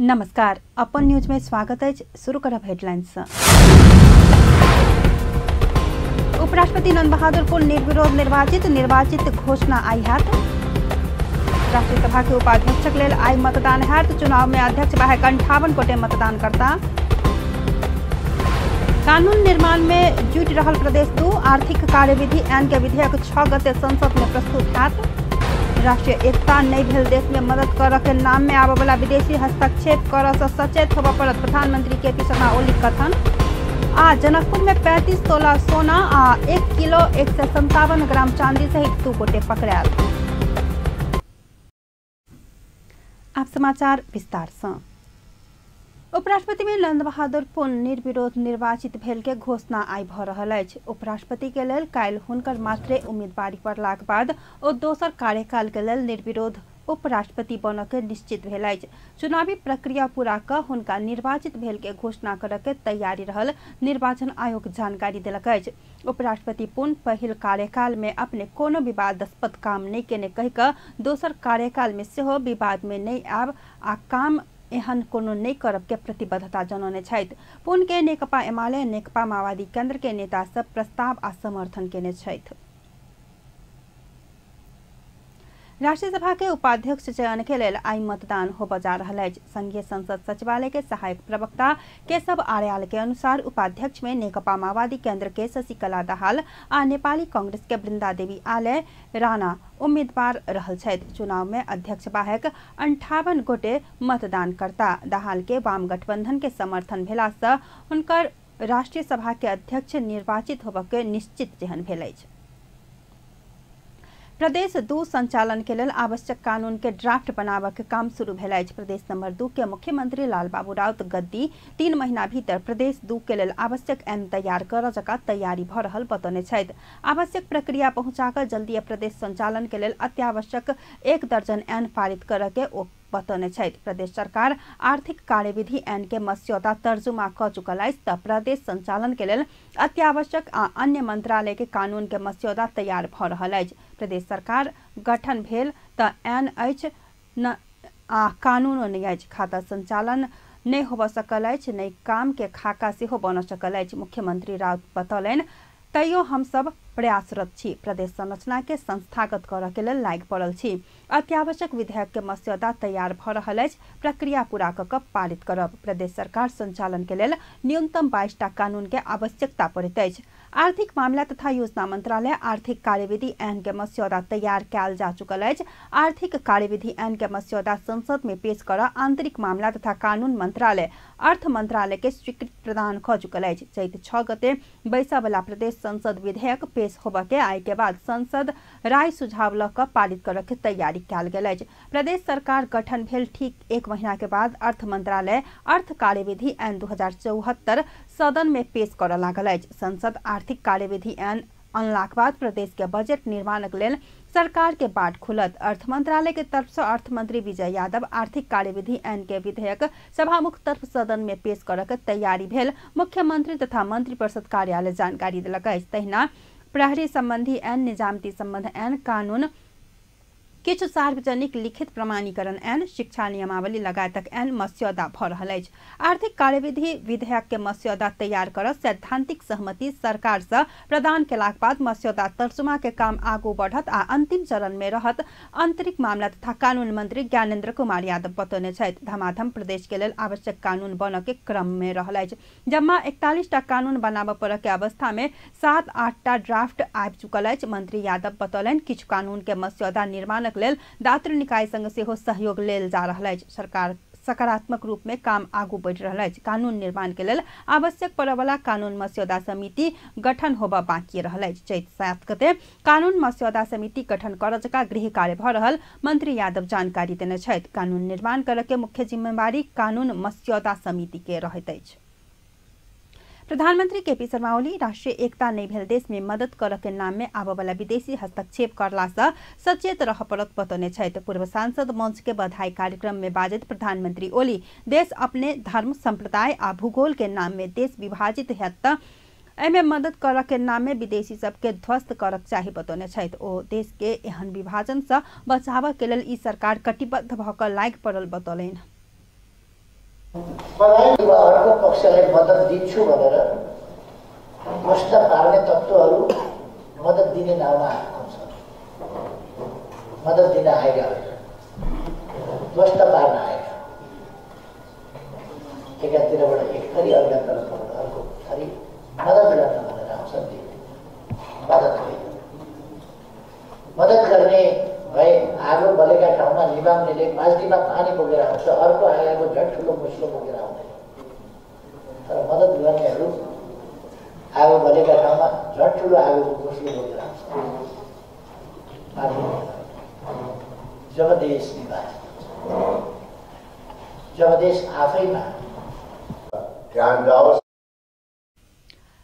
नमस्कार, अपन न्यूज में स्वागत है। शुरू करब हेडलाइन से। उपराष्ट्रपति नंद बहादुर पुन निर्विरोध निर्वाचित घोषणा आई हैत। राष्ट्रीय सभा के उपाध्यक्षक लेल आई मतदान हैत। चुनाव में अध्यक्ष बाहेक 58 गोटे मतदानकर्ता। कानून निर्माण में जुटि रहल प्रदेश 2 आर्थिक कार्यविधि ऐन के विधेयक 6 गते संसद में प्रस्तुत हैत। राष्ट्रीय एकता नहीं भेल देश में मदद कर के नाम में आबे वाला विदेशी हस्तक्षेप कर से सचेत होबय पड़त, प्रधानमंत्री के पी शर्मा ओली कथन। आ जनकपुर में 35 तोला सोना आ 1 किलो 157 ग्राम चांदी सहित 2 गोटे पकड़ायल। आप समाचार विस्तार से। उपराष्ट्रपति में नंद बहादुर पुन निर्विरोध निर्वाचित भेल के घोषणा आई भ रहल अछि। उपराष्ट्रपति के लेल काल्हि हुनकर मात्रे उम्मीदवारी पड़लाक बाद ओ दोसर कार्यकाल के लेल निर्विरोध उपराष्ट्रपति बनऽ के निश्चित भेल अछि। चुनावी प्रक्रिया पूरा क हुनका निर्वाचित भेल के घोषणा करऽ के तैयारी रहल निर्वाचन आयोग जानकारी देलक अछि। उपराष्ट्रपति पुन पहिल कार्यकाल में अपने कोनो विवादास्पद काम नहीं केने कहि कऽ दोसर कार्यकाल में सेहो विवाद में नहीं आब आ काम एहन कोनो नहीं करब के प्रतिबद्धता जनौने छथि। पुन के नेकपा एमाले, नेकपा माओवादी केंद्र के नेता सब प्रस्ताव आ समर्थन केने छथि। राष्ट्रीय सभा के उपाध्यक्ष चयन के लेल आई मतदान होबय जा रहल अछि। संघीय संसद सचिवालय के सहायक प्रवक्ता केशव आर्याल के अनुसार उपाध्यक्ष में नेकपा माओवादी केंद्र के शशिकला दाहाल आ नेपाली कांग्रेस के वृंदा देवी आलय राणा उम्मीदवार रहल छथि। चुनाव में अध्यक्ष बाहेक 58 गोटे मतदानकर्ता। दाहाल के वाम गठबंधन के समर्थन भेला से हुनकर राष्ट्रीय सभा के अध्यक्ष निर्वाचित होबय के निश्चित जेहन भेल अछि। प्रदेश 2 संचालन के लेल आवश्यक कानून के ड्राफ्ट बनाबऽ के काम शुरू भेल अछि। प्रदेश नंबर 2 के मुख्यमंत्री लालबाबू राउत गद्दी 3 महीना भीतर प्रदेश 2 के लेल आवश्यक ऐन तैयार करऽ जकाँ तैयारी भऽ रहल बतौने छथि। आवश्यक प्रक्रिया पहुँचा कऽ जल्दी प्रदेश संचालन के लेल अत्यावश्यक 1 दर्जन ऐन पारित करऽ के ओ बतौने छथि। प्रदेश सरकार आर्थिक कार्यविधि ऐन के मस्यौदा तर्जुमा क चुकल अछि तऽ प्रदेश संचालन के लेल अत्यावश्यक आ अन्य मंत्रालय के कानून के मस्यौदा तैयार भऽ रहल अछि। प्रदेश सरकार गठन भेल तऽ ऐन अछि न आ कानूनो नहि अछि। खाता संचालन नहि होबय सकल अछि, नहि काम के खाका सेहो बनऽ सकल अछि, मुख्यमंत्री राउत बतौलनि। तैयो हमसब प्रयासरत छी। प्रदेश संरचना के संस्थागत करऽ के लेल लागि पड़ल छी। अत्यावश्यक विधेयक के मस्यौदा तैयार भऽ रहल अछि। प्रक्रिया पूरा कऽ कऽ पारित करब। प्रदेश सरकार संचालन के लेल न्यूनतम 22टा कानून के आवश्यकता पड़ैत अछि। आर्थिक मामला तथा योजना मंत्रालय आर्थिक कार्यविधि ऐन के मस्यौदा तैयार कयल जा चुकल अछि। आर्थिक कार्यविधि ऐन के मस्यौदा संसद में पेश करऽ आंतरिक मामला तथा कानून मंत्रालय अर्थ मंत्रालय के स्वीकृति प्रदान कऽ चुकल अछि। चैत 6 गते बैसऽ वाला प्रदेश संसद विधेयक पेश होबय के आय के बाद संसद राय सुझाव लऽ कऽ पारित करऽ के तैयारी कयल गेल अछि। प्रदेश सरकार गठन भेल ठीक 1 महीना के बाद अर्थ मंत्रालय अर्थ कार्यविधि ऐन 2074 सदन में पेश करऽ लागल अछि। संसद आर्थिक कार्यविधि ऐन अनलाक बाद प्रदेश के बजट निर्माणक लेल सरकार के बाट खुलत। अर्थ मंत्रालय के तरफ से अर्थ मंत्री विजय यादव आर्थिक कार्यविधि ऐन के विधेयक सभामुख तरफ सदन में पेश करऽ के तैयारी भेल मुख्यमंत्री तथा मंत्री परिषद कार्यालय जानकारी देलक अछि। तहिना प्रहरी संबंधी ऐन, निजामती संबंध ऐन, कानून, किछु सार्वजनिक लिखित प्रमाणीकरण ऐन, शिक्षा नियमावली लगायतक ऐन मस्यौदा भऽ रहल अछि। आर्थिक कार्यविधि विधेयक के मस्यौदा तैयार करऽ सैद्धांतिक सहमति सरकार से प्रदान केलाक बाद मस्यौदा तर्जुमा के काम आगू बढ़त आ अंतिम चरण में रहत आंतरिक मामला तथा कानून मंत्री ज्ञानेन्द्र कुमार यादव बतौने छथि। धमाधम प्रदेश के लेल आवश्यक कानून बनऽ के क्रम में रहल अछि। जम्मा 41टा कानून बनाबऽ पड़ऽ के अवस्था में 7-8टा ड्राफ्ट आबि चुकल अछि। मंत्री यादव बतौलनि किछु कानून के मस्यौदा निर्माणक लेल दातृ निकाय संग सेहो सहयोग लेल जा रहल अछि। सरकार सकारात्मक रूप में काम आगू बढ़ि रहल अछि। कानून निर्माण के लेल आवश्यक पड़यवला कानून मस्यौदा समिति गठन होबय बाकी रहल अछि। चैत 7 गते कानून मस्यौदा समिति गठन करऽ जकाँ गृह कार्य भऽ रहल मंत्री यादव जानकारी देने छथि। कानून निर्माण करऽ के मुख्य जिम्मेवारी कानून मस्यौदा समिति के रहैत अछि। प्रधानमंत्री केपी शर्मा ओली राष्ट्रीय एकता नहीं भेल देश में मदद करऽ के नाम में आबऽ वाला विदेशी हस्तक्षेप करला से सचेत रह पड़त बतौने छथि। पूर्व सांसद मंच के बधाई कार्यक्रम में बाजैत प्रधानमंत्री ओली देश अपने धर्म, संप्रदाय आ भूगोल के नाम में देश विभाजित हैत तऽ एहिमे मदद करऽ के नाम में विदेशी सबके ध्वस्त करक चाही बतौने छथि। ओ देश के एहन विभाजन से बचाबऽ के लेल ई सरकार कटिबद्ध भऽ कऽ लागि पड़ल बतौलनि। मलाई अर्को पक्षलाई मद्दत दिन्छु भनेर ध्वस्त पार्ने तत्त्वहरू मद्दत दिने नाउँमा आउँछ। मद्दत दिन आएका होइन, ध्वस्त पार्न आएका। एकातिरबाट एक थरी, अर्का तर्फबाट अर्को थरी मद्दत गर्न भनेर आउँछन्। मद्दत होइन, मद्दत गर्ने भए आगो बलेका ठाउँमा निभाउनेले बाल्टीमा पानी बोकेर आउँछ, अर्को आगोको झन् ठुलो मुस्लो बोकेर आउँदैन। तर मद्दत गर्नेहरू आगो बलेका ठाउँमा झन् ठुलो आगोको मुस्लो बोकेर आउँछ। जब देश विभाजित हुन्छ, जब देश आफैमा ध्यान जाओस्।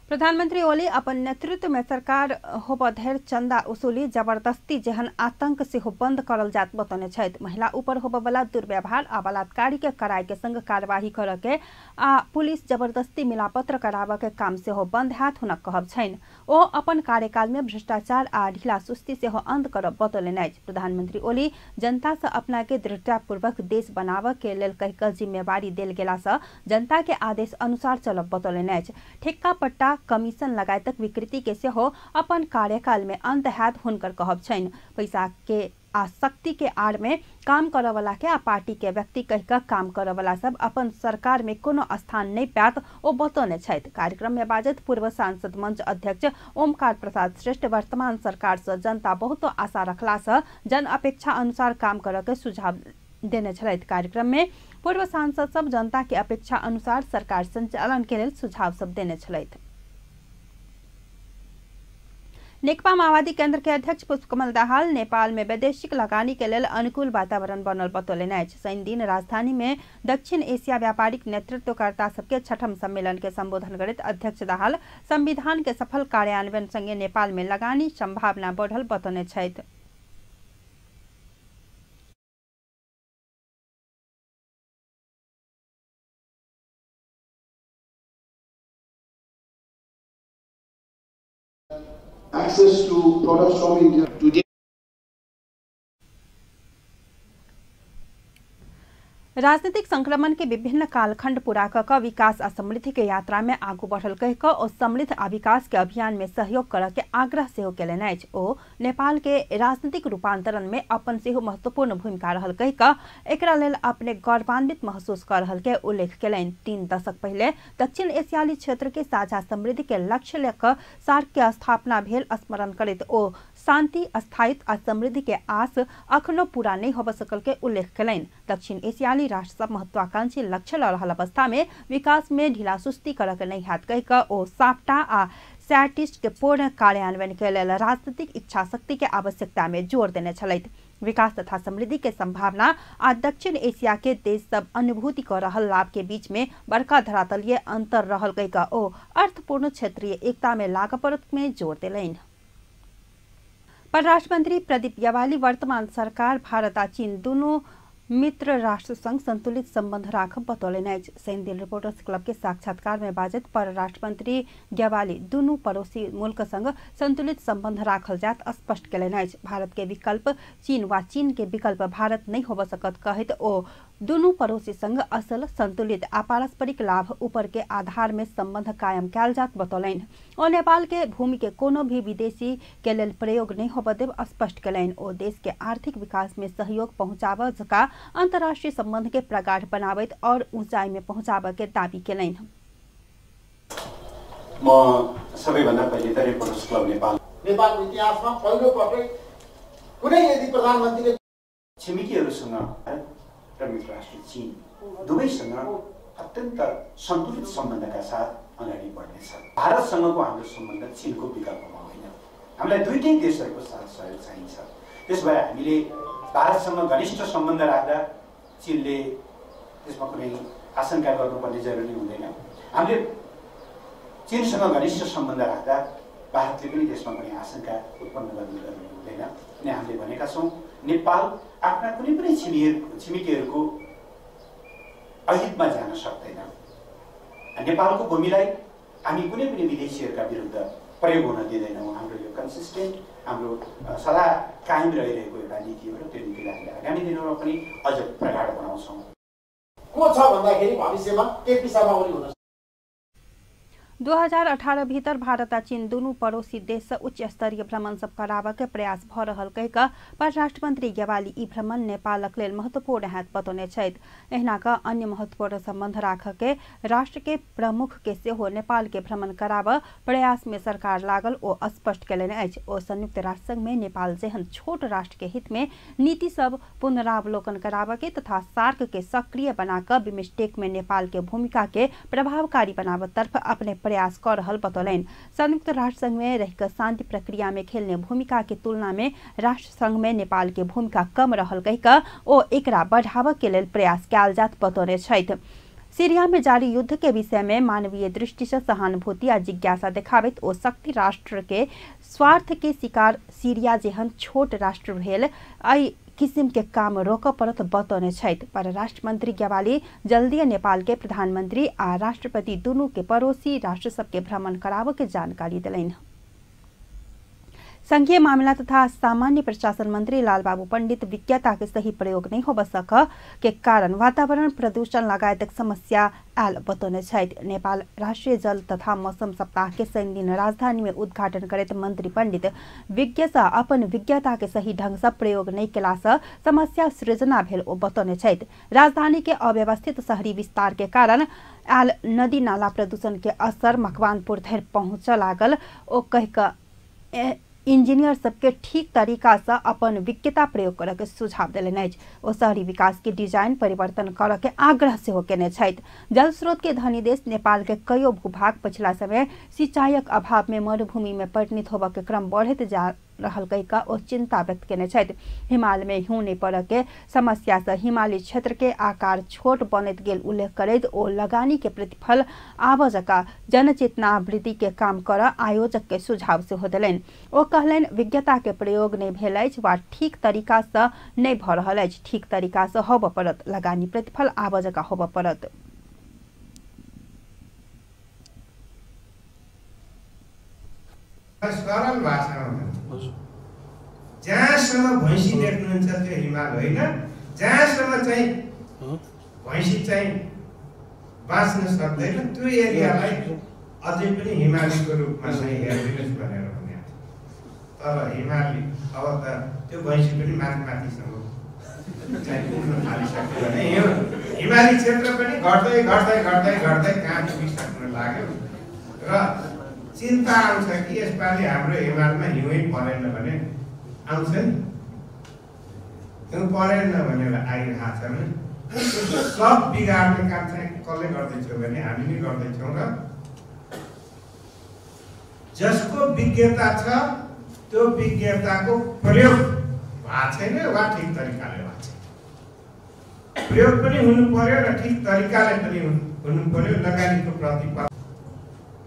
प्रधानमंत्री ओली अपन नेतृत्व में सरकार होबधरि चंदा वसूली जबरदस्ती जेहन आतंक सेहो बंद करल जात बतौने छथि। महिला ऊपर होबयवला दुर्व्यवहार आ बलात्कारी के कड़ाई के संग कार्यवाही करऽ के आ पुलिस जबरदस्ती मिलापत्र कराबऽ के काम सेहो बंद हैत हुनक कहब छनि। ओ अपन कार्यकाल में भ्रष्टाचार आ ढीला सुस्ती सेहो अंत करब बतौलनि अछि। प्रधानमंत्री ओली जनता से अपना के दृढ़तापूर्वक देश बनाबऽ के लेल कहि कऽ जिम्मेवारी देल गेला से जनता के आदेश अनुसार चलब बतौलनि अछि। ठेक्का पट्टा कमीशन लगायतक विकृति के सेहो अपन कार्यकाल में अंत हैत हुनकर कहब छनि। पैसा के आ शक्ति के आड़ में काम करऽवला के आ पार्टी के व्यक्ति कहि कऽ काम करऽवला सब अपन सरकार में कोनो स्थान नहीं पायत ओ बतौने छथि। कार्यक्रम में बाजैत पूर्व सांसद मंच अध्यक्ष ओमकार प्रसाद श्रेष्ठ वर्तमान सरकार से जनता बहुतो आशा रखला से जन अपेक्षा अनुसार काम करऽ के सुझाव देने छलथि। कार्यक्रम में पूर्व सांसद सब जनता के अपेक्षा अनुसार सरकार संचालन के लेल सुझाव सब देने छलथि। नेकपा माओवादी केंद्र के अध्यक्ष पुष्पकमल दाहाल नेपाल में वैदेशिक लगानी के लेल अनुकूल वातावरण बनल बतौलनि अछि। शनि दिन राजधानी में दक्षिण एशिया व्यापारिक नेतृत्वकर्ता सबके छठम सम्मेलन के संबोधन करैत अध्यक्ष दाहाल संविधान के सफल कार्यान्वयन संगे नेपाल में लगानी संभावना बढ़ल बतौने छथि। Access to products from India today. राजनीतिक संक्रमण के विभिन्न कालखंड पूरा कऽ विकास आ समृद्धि के यात्रा में आगू बढ़ल कहि कऽ ओ समृद्ध आ विकास के अभियान में सहयोग करऽ के आग्रह सेहो केलनि अछि। ओ नेपाल के राजनीतिक रूपांतरण में अपन सेहो महत्वपूर्ण भूमिका रहल कहि कऽ एकरा लेल अपने गौरवान्वित महसूस कऽ रहल के उल्लेख केलनि। 3 दशक पहिले दक्षिण एशियाली क्षेत्र के साझा समृद्धि के लक्ष्य लऽ कऽ सार्क के स्थापना भेल स्मरण करैत ओ शांति, स्थायित्व आ समृद्धि के आस अखनो पूरा नहीं होबऽ सकल के उल्लेख केलनि। दक्षिण एशियाली राष्ट्र सब महत्वाकांक्षी लक्ष्य ल रहल अवस्था में विकास में ढीला सुस्ती करऽ के नहीं हैत कहि कऽ ओ साफ्टा आ सैटिस्ट के पूर्ण कार्यान्वयन के लेल राजनीतिक इच्छा शक्ति के आवश्यकता में जोर देने छलथि। विकास तथा समृद्धि के संभावना आ दक्षिण एशिया के देश सब अनुभूति कऽ रहल लाभ के बीच में बड़का धरातलीय अंतर रहल कहि कऽ ओ अर्थपूर्ण क्षेत्रीय एकता में लागऽ पड़त में जोर देलनि। परराष्ट्र मंत्री प्रदीप ज्ञवाली वर्तमान सरकार भारत आ चीन दुनू मित्र राष्ट्र संग संतुलित संबंध राखब बतौलनि अछि। शनि दिन रिपोर्टर्स क्लब के साक्षात्कार में बाजैत परराष्ट्र मंत्री ज्ञवाली दुनू पड़ोसी मुल्क संग संतुलित संबंध राखल जात स्पष्ट केलनि अछि। भारत के विकल्प चीन वा चीन के विकल्प भारत नहीं होबऽ सकत कहैत ओ दुनू पड़ोसी संग असल, संतुलित आ पारस्परिक लाभ ऊपर के आधार में संबंध कायम कयल जात बतौलनि। ओ नेपाल के भूमि के कोनो भी विदेशी के लेल प्रयोग नहीं होबऽ देब स्पष्ट केलनि। ओ देश के आर्थिक विकास में सहयोग पहुंचाबऽ जका अंतर्राष्ट्रीय संबंध के प्रगाढ़ बनाबैत और ऊंचाई में पहुंचाबऽ के दावी केलनि। म सबैभन्दा पहिले त रिपोर्टर्स क्लब नेपाल नेपालको इतिहासमा पहिलो पटक कुनै यदि प्रधानमन्त्रीले छिमेकीहरूसँग र मित्र राष्ट्र चीन दुवैसँग अत्यन्त सन्तुलित सम्बन्धका साथ अगाडि बढ्नेछ। भारतसँगको हाम्रो सम्बन्ध चीनको विकल्पमा होइन, हामीलाई दुईटै देशहरूको साथ सहयोग चाहिन्छ। त्यसो भए हामीले भारतसँग घनिष्ठ सम्बन्ध राख्दा चीनले त्यसमा कुनै आशंका गर्नुपर्ने जरुरी हुँदैन। हामीले चीनसँग घनिष्ठ सम्बन्ध राख्दा भारतले पनि त्यसमा कुनै आशंका उत्पन्न गर्नु जरुरी हुँदैन। अनि हामीले भनेका छौँ नेपाल आफ्ना कुनै पनि छिमेकीहरूको अहितमा जान सक्दैन। नेपालको भूमिलाई हामी कुनै पनि विदेशीहरूका विरुद्ध प्रयोग हुन दिँदैनौँ। हाम्रो यो कन्सिस्टेन्ट, हाम्रो सदा कायम रहिरहेको एउटा नीति हो र त्यो नीतिलाई हामीले आगामी दिनहरूमा पनि अझ प्रगाढ बनाउँछौँ। को को छ भन्दाखेरि भविष्यमा केपी शर्मा ओली हुन। 2018 भीतर भारत आ चीन दुनू पड़ोसी देश से उच्च स्तरीय भ्रमण सब कराबऽ के प्रयास भ रहल कहि कऽ परराष्ट्र मंत्री ज्ञवाली ई भ्रमण नेपालक लेल महत्वपूर्ण हैत बतौने छथि। एहिना कऽ अन्य महत्वपूर्ण संबंध राखऽ के राष्ट्र के प्रमुख के सेहो नेपाल के भ्रमण कराबऽ प्रयास में सरकार लागल ओ स्पष्ट कयलनि अछि। ओ संयुक्त राष्ट्र संघ में नेपाल जेहन छोट राष्ट्र के हित में नीति सब पुनरावलोकन कराबऽ के तथा सार्क के सक्रिय बना कऽ बिम्स्टेक में नेपाल के भूमिका के प्रभावकारी बनाबऽ तर्फ अपने प्रयास कर रहल बतौलनि। संयुक्त राष्ट्र संघ में रहिकऽ शांति प्रक्रिया में खेलने भूमिका के तुलना में राष्ट्र संघ में नेपाल के भूमिका कम रहल कहि कऽ ओ एकरा बढ़ाबऽ के लेल प्रयास कयल जात बतौने छथि। सीरिया में जारी युद्ध के विषय में मानवीय दृष्टि से सहानुभूति आ जिज्ञासा देखाबैत ओ शक्ति राष्ट्र के स्वार्थ के शिकार सीरिया जेहन छोट राष्ट्र भेल एहि किसिम के काम रोकऽ पड़त बतौने छथि। परराष्ट्र मंत्री ज्ञवाली जल्दीए नेपाल के प्रधानमंत्री आ राष्ट्रपति दुनू के पड़ोसी राष्ट्र सबके भ्रमण कराबऽ के जानकारी देलनि। संघीय मामला तथा सामान्य प्रशासन मंत्री लालबाबू पंडित विज्ञता के सही प्रयोग नहीं होब सक के कारण वातावरण प्रदूषण लगायतक समस्या आयल बतौने छथि। नेपाल राष्ट्रीय जल तथा मौसम सप्ताह के शनि दिन राजधानी में उद्घाटन करैत मंत्री पंडित विज्ञ से अपन विज्ञता के सही ढंग से प्रयोग नहीं केला से समस्या सृजना भेल ओ बतौने छथि। राजधानी के अव्यवस्थित शहरी विस्तार के कारण आयल नदी नाला प्रदूषण के असर मकवानपुर धरि पहुँचऽ लागल ओ कहि कऽ इंजीनियर सबके ठीक तरीका से अपन विज्ञता प्रयोग करऽ के सुझाव देलनि अछि। ओ शहरी विकास के डिजाइन परिवर्तन करऽ के आग्रह सेहो केने छथि। जल स्रोत के धनी देश नेपाल के कईयो भूभाग पछिला समय सिंचाईक अभाव में मरुभूमि में परिणत होबऽ के क्रम बढ़ैत जा रहल कहि कऽ ओ चिंता व्यक्त केने छथि। हिमालय में हिउँ नहि पड़ऽ के समस्या से हिमालयी क्षेत्र के आकार छोट बनैत गेल उल्लेख करैत ओ लगानी के प्रतिफल आबऽ जकाँ जनचेतना वृद्धि के काम करऽ आयोजक के सुझाव सेहो देलनि। ओ कहलनि विज्ञता के प्रयोग नहि भेल अछि वा ठीक तरीका से नहि भऽ रहल अछि, ठीक तरीका से होबऽ पड़त, लगानी प्रतिफल आबऽ जकाँ होबऽ पड़त। सरल भाषामा जहाँसम्म भैँसी देख्नुहुन्छ त्यो हिमाल होइन, जहाँसम्म चाहिँ भैँसी चाहिँ बाँच्न सक्दैन त्यो एरियालाई अझै पनि हिमालीको रूपमा चाहिँ हेरिदिनुहोस् भनेर भनेको छ। तर हिमाली अब त त्यो भैँसी पनि माथि माथिसम्म चाहिँ पुग्न थालिसक्यो भने यो हिमाली क्षेत्र पनि घट्दै घट्दै घट्दै घट्दै कहाँ पुगिसक्न लाग्यो र चिन्ता आउँछ कि यसपालि हाम्रो हिमालमा हिउँै परेन भने आउँछ नि, हिउँ परेन भनेर आइरहेको छ भने सब बिगार्ने काम चाहिँ कसले गर्दैछौँ भने हामी नै गर्दैछौँ। र जसको विज्ञता छ त्यो विज्ञताको प्रयोग भएको छैन वा ठिक तरिकाले भएको छैन। प्रयोग पनि हुनु पर्यो र ठिक तरिकाले पनि हुनु पर्यो। लगानीको प्रतिफल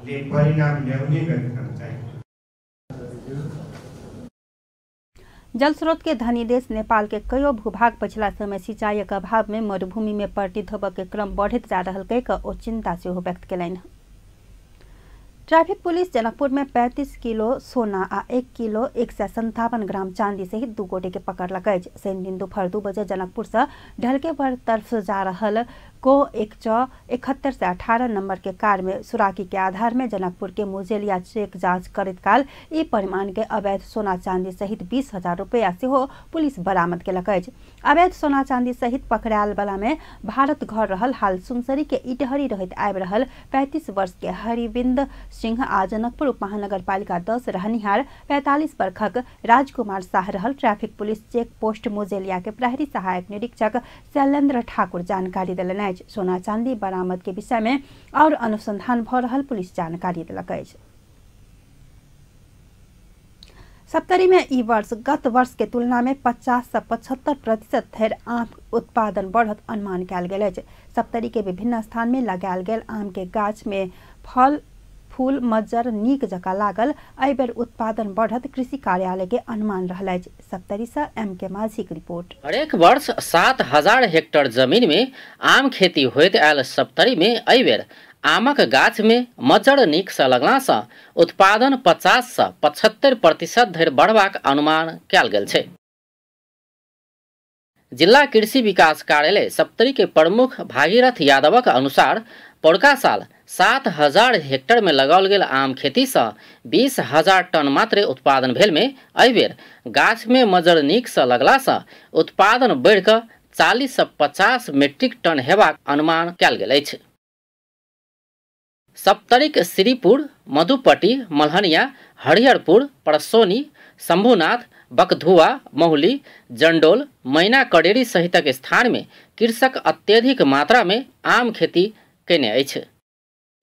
ले परिणाम ल्याउने गरिकन चाहिँ जल स्रोत के धनी देश नेपाल के कईयो भूभाग पछिला समय सिंचाईक अभाव में मरुभूमि में परिणत होबऽ के क्रम बढ़ैत जा रहल कहि कऽ ओ चिंता सेहो व्यक्त केलनि। ट्रैफिक पुलिस जनकपुर में 35 किलो सोना आ 1 किलो 157 ग्राम चांदी सहित 2 गोटे के पकड़लक अछि। शनि दिन दोपहर 2 बजे जनकपुर से ढलकेवर तरफ जा रहल को 1 71 18 नंबर के कार में सुराकी के आधार में जनकपुर के मुजेलिया चेक जांच करैत काल ई परिमाण के अवैध सोना चांदी सहित 20,000 रुपया सेहो पुलिस बरामद केलक अछि। अवैध सोना चांदी सहित पकड़ायल बला में भारत घर रहल हाल सुनसरी के इटहरी रहैत आबि रहल 35 वर्ष के हरिविंद सिंह आ जनकपुर उपमहानगरपालिका 10 रहनिहार 45 वर्षक राजकुमार शाह रहल traffic police cheque post Mujeliya के प्रहरी सहायक निरीक्षक शैलेन्द्र ठाकुर जानकारी देलनि अछि। सोना चांदी बरामद के विषय में और अनुसंधान भ रहल पुलिस जानकारी देलक अछि। सप्तरी में ई वर्ष गत वर्ष के तुलना में 50 से 75% धरि आम उत्पादन बढ़त अनुमान कयल गेल अछि। सप्तरी के विभिन्न स्थान में लगायल गेल आम के गाछ में फल फूल मज्जर नीक जकाँ लागल एहि बेर उत्पादन बढ़त कृषि कार्यालय के अनुमान रहल अछि। सप्तरी से एम के माझी के रिपोर्ट। हरेक वर्ष 7,000 हेक्टर जमीन में आम खेती होइत आयल सप्तरी में एहि बेर आमक गाछ में मज्जर नीक से लगला से उत्पादन 50 से 75% धरि बढ़बाक अनुमान कयल गेल छै। जिल्ला कृषि विकास कार्यालय सप्तरी के प्रमुख भागीरथ यादवक अनुसार पौरका साल 7,000 हेक्टर में लगाओल गेल आम खेती से 20,000 टन मात्र उत्पादन भेल में एहिबेर गाछ में मजर नीक से लगला से उत्पादन बढ़ि कऽ 40 से 50 मीट्रिक टन हेबाक अनुमान कयल गेल अछि। सप्तरीक श्रीपुर, मधुपट्टी, मल्हनिया, हरिहरपुर, परसोनी, शंभुनाथ, बकधुआ, महुली, जंडोल, मैना कडेरी सहितक स्थान में कृषक अत्यधिक मात्रा में आम खेती कयने अछि।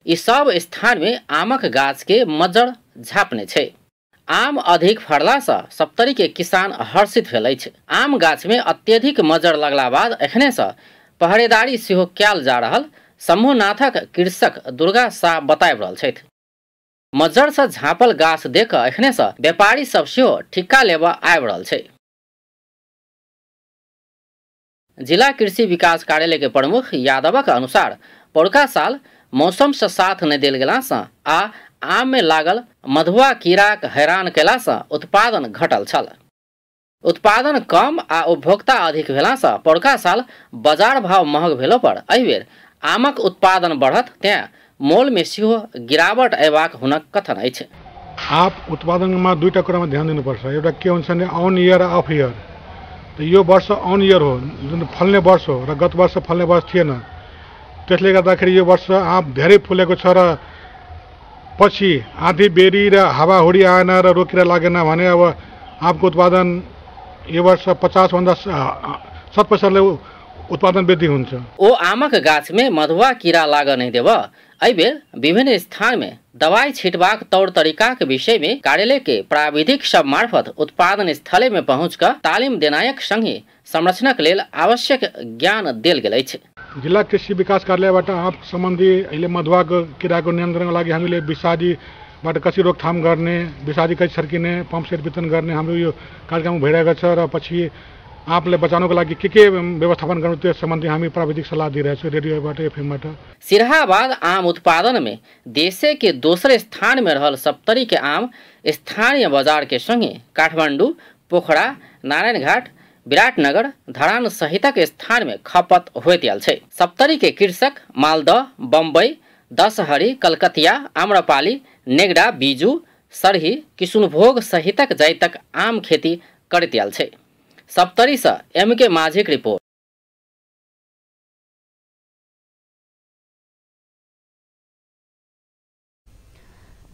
ई सब स्थान में आमक गाछ के मज्जर झापने छै। आम अधिक फड़ला से सप्तरी के किसान हर्षित भेल अछि। आम गाछ में अत्यधिक मज्जर लगला बाद एखने से पहरेदारी सेहो कयल जा रहल शंभुनाथक कृषक दुर्गा शाह बताबि रहल छथि। मज्जर से झाँपल गाछ देख एखने से व्यापारी सब सेहो ठिक्का लेबऽ आबि रहल छै। जिला कृषि विकास कार्यालय के प्रमुख यादवक अनुसार पौरका साल मौसम से साथ नहि देल गेला से आ आम में लागल मधुआ कीड़ाक हैरान कयला से उत्पादन घटल छल। उत्पादन कम आ उपभोक्ता अधिक भेला से पौरका साल बाजार भाव महग भेलो पर एहिबेर आमक उत्पादन बढ़त, तें मोल में सेहो गिरावट अयबाक हुनक कथन अछि। आप उत्पादनमा दुईटा कुरामा ध्यान दिनुपर्छ। एउटा के हुन्छ भने अन इयर र अफ इयर। त यो वर्ष अन इयर हो, जुन फल्ने वर्ष हो र गत वर्ष फल्ने वर्ष थिएन। त्यसले गर्दाखेरि यो वर्ष आँप धेरै फुलेको छ र पछि आँधी बेरी र हावाहुरी आएन र रोकेर लागेन भने अब आँपको उत्पादन यो वर्ष 50 भन्दा 70% उत्पादन वृद्धि हुन्छ। ओ आमक गाछ में मधुआ कीड़ा लागऽ नहि देबऽ एहिबेर विभिन्न स्थान में दवाई छिटबाक तौर तरीकाक विषय में कार्यालय के प्राविधिक सब मार्फत उत्पादन स्थले में पहुँच कऽ तालिम देनायक संगे संरक्षणक लेल आवश्यक ज्ञान देल गेल अछि। जिल्ला कृषि विकास कार्यालयबाट आँप सम्बन्धी अहिले मधुआको कीड़ाको नियन्त्रणको लागि हामीले विषादीबाट कसरी रोकथाम गर्ने, विषादी कसरी छर्किने, पम्प सेट वितरण गर्ने हाम्रो यो कार्यक्रम भइरहेको छ र पछि आँपलाई बचाउनको लागि के व्यवस्थापन गर्नु त्यो सम्बन्धी हामी प्राविधिक सल्लाह दिइरहेको छौँ रेडियोबाट, एफएमबाट। सिरहाबाद आम उत्पादन में देशे के दोसर स्थान में रहल सप्तरी के आम स्थानीय बाजार के संगे काठमांडू, पोखरा, नारायणघाट, विराटनगर, धरान सहितक स्थान में खपत होइत आयल छै। सप्तरी के कृषक मालदह, बम्बई, दशहरी, कलकतिया, आम्रपाली, नेगडा, बीजू, सरही, किशुनभोग सहितक जाइतक आम खेती करैत आयल छै। सप्तरी से एम के माझीक रिपोर्ट।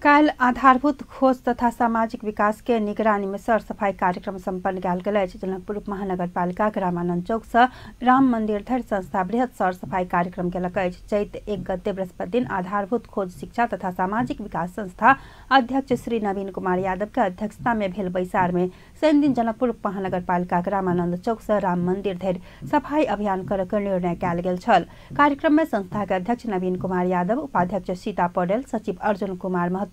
काल्हि आधारभूत खोज तथा सामाजिक विकास के निगरानी में सरसफाई कार्यक्रम सम्पन्न कयल गेल अछि। जनकपुर महानगरपालिकाक रामानंद चौक से राम मंदिर धरि संस्था बृहत सरसफाई कार्यक्रम केलक अछि। चैत 1 गते बृहस्पति दिन आधारभूत खोज शिक्षा तथा सामाजिक विकास संस्था अध्यक्ष श्री नवीन कुमार यादव के अध्यक्षता में भेल बैसार में शनि दिन जनकपुर महानगरपालिकाक रामानंद चौक से राम मंदिर धरि सफाई अभियान करऽ के निर्णय कयल गेल छल। कार्यक्रम में संस्था के अध्यक्ष नवीन कुमार यादव, उपाध्यक्ष सीता पौडेल, सचिव अर्जुन कुमार महतो,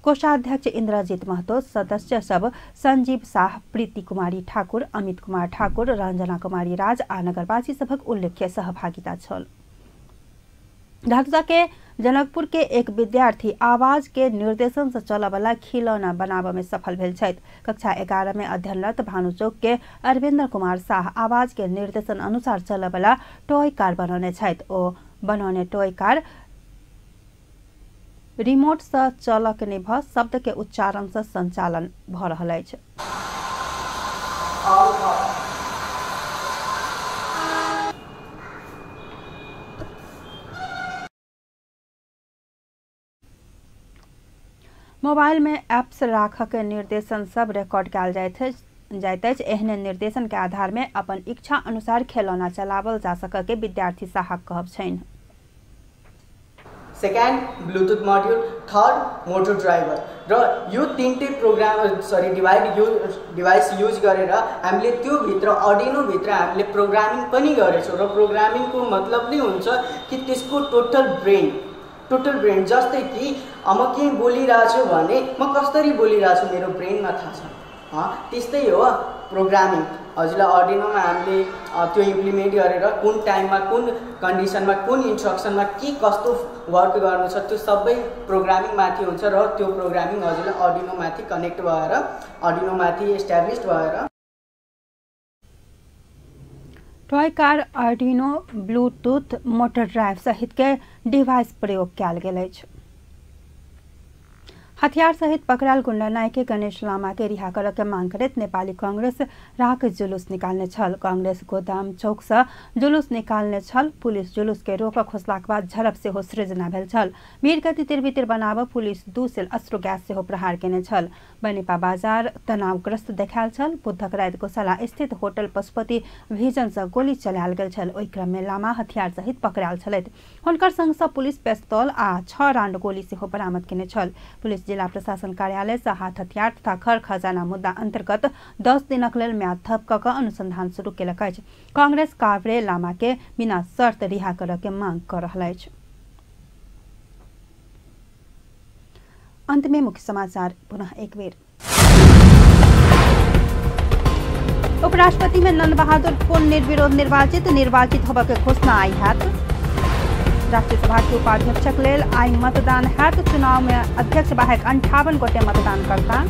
कोषाध्यक्ष इंद्रजीत महतो, सदस्य सब संजीव शाह, प्रीति कुमारी ठाकुर, अमित कुमार ठाकुर, रंजना कुमारी राज आ नगरवासी सभक उल्लेख्य सहभागिता छल। धातुता के जनकपुर के एक विद्यार्थी आवाज के निर्देशन से चलऽ वाला खिलौना बनाबऽ में सफल भेल छथि। कक्षा 11 में अध्ययनरत भानु चौक के अरविंद्र कुमार शाह आवाज के निर्देशन अनुसार चलऽ वाला टॉय कार बनौने छथि। ओ बनौने टॉय कार रिमोट से चलक नहि भऽ शब्द के उच्चारण से संचालन भऽ रहल अछि। मोबाइल में ऐप्स राखऽ के निर्देशन सब रिकॉर्ड कयल जाइत अछि। एहने निर्देशन के आधार में अपन इच्छा अनुसार खेलौना चलावल जा सकऽ के विद्यार्थी साहक कहब छनि। Second Bluetooth module, third motor driver र यो तीनटै प्रोग्राम सरी डिभाइस युज गरेर हामीले त्यो भित्र अर्डिनो भित्र हामीले प्रोग्रामिङ पनि गरेछौँ र प्रोग्रामिङको मतलब नै हुन्छ कि त्यसको टोटल ब्रेन जस्तै कि म के बोलिरहेको छु भने म कसरी बोलिरहेको छु मेरो ब्रेनमा थाहा छ। त्यस्तै हो प्रोग्रामिङ। हजुरलाई अर्डिनोमा हामीले त्यो इम्प्लिमेन्ट गरेर कुन टाइममा कुन कन्डिसनमा कुन इन्स्ट्रक्सनमा के कस्तो वर्क गर्नु छ त्यो सबै प्रोग्रामिङ माथि हुन्छ र त्यो प्रोग्रामिङ हजुरलाई अर्डिनोमाथि कनेक्ट भएर अर्डिनोमाथि एस्ट्याब्लिश भएर। Toy car, Arduino, Bluetooth, motor drive सहित के डिवाइस प्रयोग कयल गेल अछि। हथियार सहित पकड़ायल गुंडा नायक गणेश लामा के रिहा करऽ के मांग करैत नेपाली कांग्रेस राख जुलूस निकालने छल। कांग्रेस गोदाम चौक से जुलूस निकालने छल। पुलिस जुलूस के रोकऽ खोसलाक बाद झड़प सेहो सृजना भेल छल। भीड़ के तितर बितर बनाबऽ पुलिस 2 सेल अश्रु गैस सेहो प्रहार केने छल। बनेपा बाजार तनावग्रस्त देखायल छल। बुधक राति गौशाला स्थित होटल पशुपति विजन से गोली चलायल गेल छल। ओहि क्रम में लामा हथियार सहित पकड़ायल छलथि। हुनकर संग से पुलिस पिस्तौल आ 6 राउंड गोली सेहो बरामद केने छल। पुलिस जिला प्रशासन कार्यालय से हाथ हथियार तथा खर खजाना मुद्दा अंतर्गत 10 दिनक लेल म्याद थप क कऽ अनुसंधान शुरू केलक अछि। कांग्रेस काभ्रे लामा के बिना शर्त रिहा करऽ के मांग कर रहल अछि। अंत में मुख्य समाचार पुनः एक बेर। उपराष्ट्रपति में नंद बहादुर पुन निर्विरोध निर्वाचित होबऽ के घोषणा आई हैत। राष्ट्रीय सभा के उपाध्यक्षक लेल आई मतदान हैत। चुनाव में अध्यक्ष बाहेक 58 गोटे मतदानकर्ता।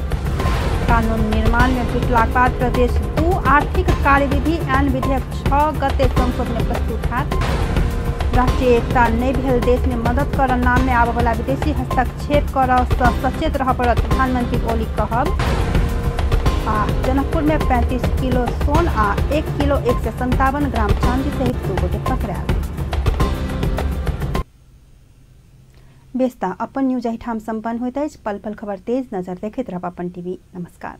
कानून निर्माण में जुटलाक बाद प्रदेश 2 आर्थिक कार्यविधि ऐन विधेयक 6 गते संसद में प्रस्तुत हैत। राष्ट्रीय एकता नहि भेल देश में मदद करऽ नाम में आबय वाला विदेशी हस्तक्षेप करऽ सँ सचेत रहय पड़त, प्रधानमंत्री ओली कहब। आ जनकपुर में 35 किलो सोन आ 1 किलो 157 ग्राम चांदी सहित 2 गोटे पकड़ायल। बेस्ता अपन न्यूज एहिठाम सम्पन्न होइत अछि। पल पल खबर तेज नजर देखैत रहब अपन टीवी। नमस्कार।